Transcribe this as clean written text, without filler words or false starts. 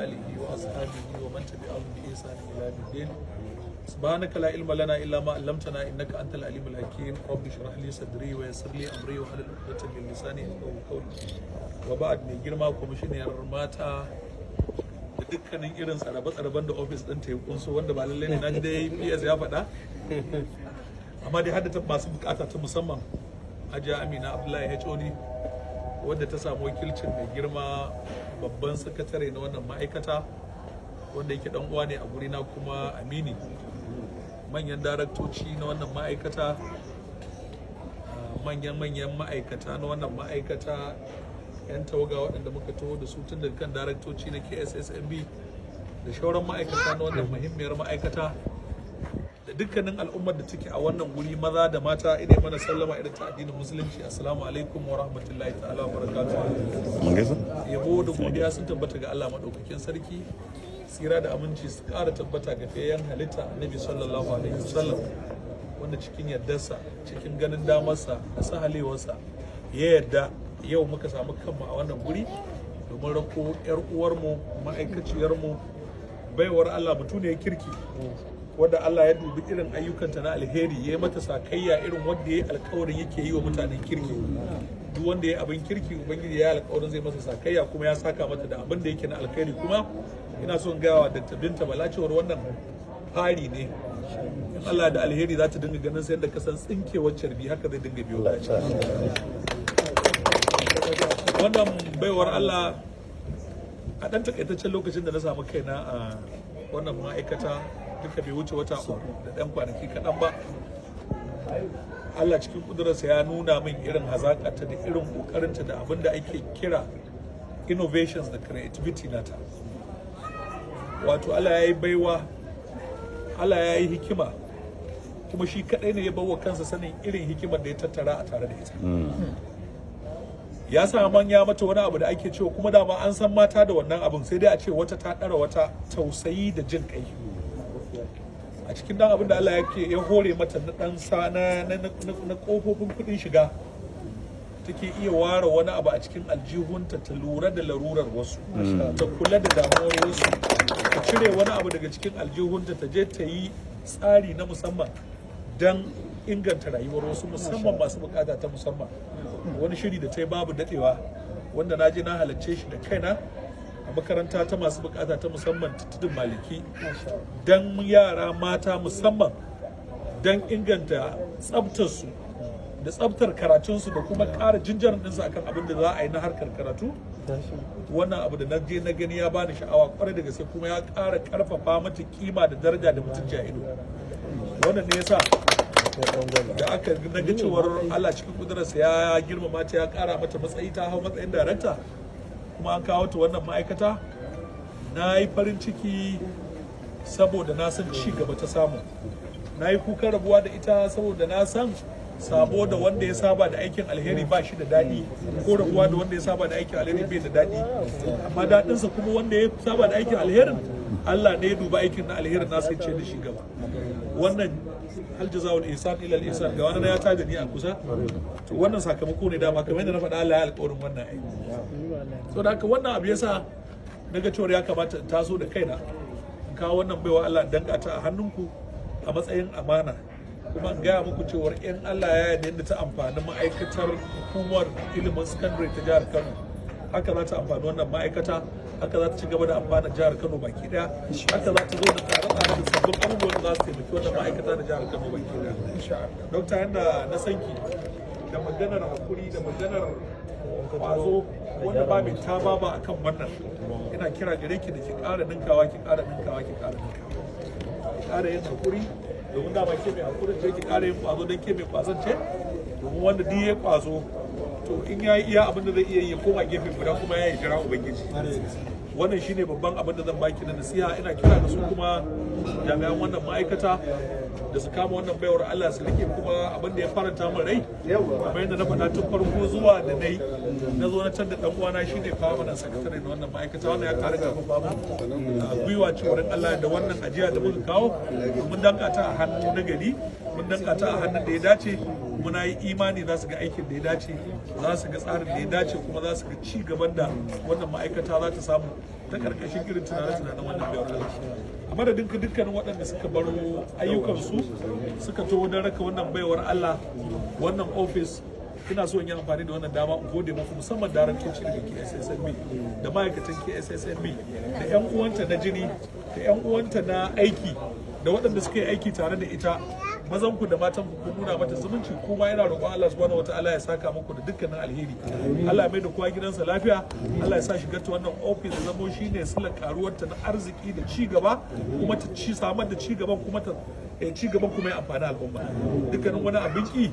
آله وأصحابه ومن تبعهم بإحسان إلى يوم الدين. سبحانك لا علم لنا إلا ما علمتنا إنك أنت العليم الحكيم. رب اشرح لي صدري ويسر لي أمري واحلل عقدة من لساني يفقهوا قولي. وبعد، mai girma kwamishiniyar mata da dukkanin irin tsarabe-tsaraben da ofis ɗin ta ya kunso, wanda ba lallai ne na ji dai PS ya faɗa, amma dai haddata masu bukata ta musamman, Hajiya Amina Abdullahi HOD, wadda ta samu wakilcin mai girma babban sakatare na wannan ma'aikata, wanda yake dan uwa ne a gurina kuma amini, manyan daraktoci na wannan ma'aikata, manyan-manyan ma'aikata na wannan ma'aikata, 'yan tawaga waɗanda muka taho da su tun daga kan daraktoci na KSSMB da shauran ma'aikata na wannan muhimmiyar ma'aikata, da dukkanin al'ummar da take a wannan guri, maza da mata, ina mana sallama irin ta addinin Musulunci: assalamu alaikum wa rahmatullahi ta'ala wa barakatuh. Mun gaisa? Yabo da godiya sun tabbata ga Allah madaukakin sarki, tsira da aminci su ƙara tabbata ga fiyayyen halitta, Annabi sallallahu alaihi wasallam, wanda cikin yardarsa, cikin ganin damarsa da sahalewarsa, ya yarda yau muka samu kanmu a wannan guri domin rako yar uwarmu, ma'aikaciyarmu, baiwar Allah, mutuniyar kirki, wadda Allah ya dubi irin ayyukanta na alheri ya yi mata sakayya irin wanda ya yi alkawarin yake yi wa mutanen kirki. Duk wanda ya yi abin kirki, Ubangiji ya yi alkawarin zai masa sakayya, kuma ya saka mata da abin da yake na alkhairi. Kuma ina son gaya wa Dr. Binta Bala cewar wannan fari ne. In Allah da alheri za ta dinga ganin sai da kasan tsinkewar carbi, haka zai dinga biyo baya. Wannan baiwar Allah, a ɗan takaitaccen lokacin da na samu kaina a wannan ma'aikata, duka bai wuce wata 3 da ɗan kwanaki kaɗan ba, Allah cikin ƙudurarsa ya nuna min irin hazaƙarta da irin ƙoƙarinta da abin da ake kira innovations da creativity nata. Wato Allah ya yi baiwa, Allah ya yi hikima, kuma shi kaɗai ne ya bawa kansa sanin irin hikimar da ya tattara a tare da ita. Ya sa manya mata wani abu da ake cewa, kuma dama an san mata da wannan abin, sai dai a ce wata ta ɗara wata, tausayi da jin kai. A cikin dan abin da Allah yake ya hore mata na dan sa na kofofin kudin shiga, take iya ware wani abu a cikin aljihunta ta lura da larurar wasu, ta kula da damuwar wasu, ta cire wani abu daga cikin aljihunta ta je ta yi tsari na musamman don inganta rayuwar wasu, musamman masu bukata ta musamman. Wani shiri da ta yi babu dadewa, wanda na je na halarce shi da kaina a makaranta ta masu bukata ta musamman ta Tudun Maliki, don yara mata musamman, don inganta tsabtarsu da tsabtar karatunsu da kuma ƙara jinjarin ɗinsu akan abin da za a yi na harkar karatu. Wannan abu da na je na gani ya bani sha'awa kwarai da gaske, kuma ya ƙara ƙarfafa mata kima da daraja da mutunci a ido. Wannan ne yasa da aka naga cewar Allah cikin kudurarsa ya girmama ta, ya ƙara mata matsayi, ta hau matsayin darakta, kuma an kawo ta wannan ma'aikata, na yi farin ciki saboda na san ci gaba ta samu. Na yi kukan rabuwa da ita saboda na san sabo da wanda ya saba da aikin alheri ba shi da daɗi, ko rabuwa da wanda ya saba da aikin alheri bai da daɗi. Amma daɗinsa kuma, wanda ya saba da aikin alherin, Allah ne ya duba aikin na alherin nasa ya ce da shi gaba. Wannan hal jaza'ul ihsan illa al ihsan. Ga wani ya tada ni a kusa. To, wannan sakamako ne dama, kamar yadda na faɗa, Allah ya alƙawarin wannan aiki. So da haka wannan abu yasa naga cewa ya kamata in taso da kaina in kawo wannan baiwa Allah, danka ta a hannunku a matsayin amana, kuma in gaya muku cewar in Allah ya yarda, yadda ta amfani ma'aikatar hukumar ilimin sakandare ta jihar Kano, haka za ta amfani wannan ma'aikata, haka za ta ci gaba da amfana jihar Kano baki daya, haka za ta zo da tsare-tsare da sabbin abubuwan da za su taimaki wannan ma'aikata da jihar Kano baki daya. Dokta, yanda na san ki da maganar hakuri da maganar kwazo wanda ba mai ta baba akan wannan, ina kira gare ki da ki ƙara ninkawa, ki ƙara ninkawa, ki ƙara ninkawa, ki ƙara yin hakuri, domin dama ke mai hakurin ce, ki ƙara yin kwazo don ke mai kwazon ce. Domin wanda duk ya kwazo, to in ya yi iya abin da zai iya yi, ya koma gefe guda kuma ya yi jira Ubangiji. Wannan shine babban abin da zan baki na nasiha. Ina kira da su kuma jami'an wannan ma'aikata da su kama wannan baiwar Allah su rike. Kuma abin da ya faranta min rai, kamar yadda na faɗa tun farko, zuwa da nai na zo na can da dan uwana shine permanent sakatare na wannan ma'aikata, wannan ya ƙara karfafa mu gwiwa cewar Allah da wannan ajiya da muka kawo, mun danka ta a hannu na gari, mun danka ta a hannun da ya dace. Kuma na yi imani za su ga aikin da ya dace, za su ga tsarin da ya dace, kuma za su ga ci gaban da wannan ma'aikata za ta samu. Ta karkashin irin tunanen wannan baiwar Allah. A madadin ka dukkanin waɗanda suka baro ayyukansu suka to don raka wannan baiwar Allah wannan ofis, ina so in yi amfani da wannan dama in gode muku, musamman daraktoci daga KSSMB da ma'aikatan KSSMB da 'yan uwanta na jini da 'yan uwanta na aiki da waɗanda suka yi aiki tare da ita. Mazan ku da matan ku, kun nuna mata zumunci. Kuma yana roƙon Allah subhanahu wataala ya saka muku da dukkanin alheri. Allah ya mai da kowa gidansa lafiya. Allah ya sa shigar ta wannan ofis ya zamo shine silar karuwarta na arziki da ci gaba, kuma ta ci samar da ci gaban, kuma ta ci gaban kuma ya amfani al'umma. Dukkanin wani abin ki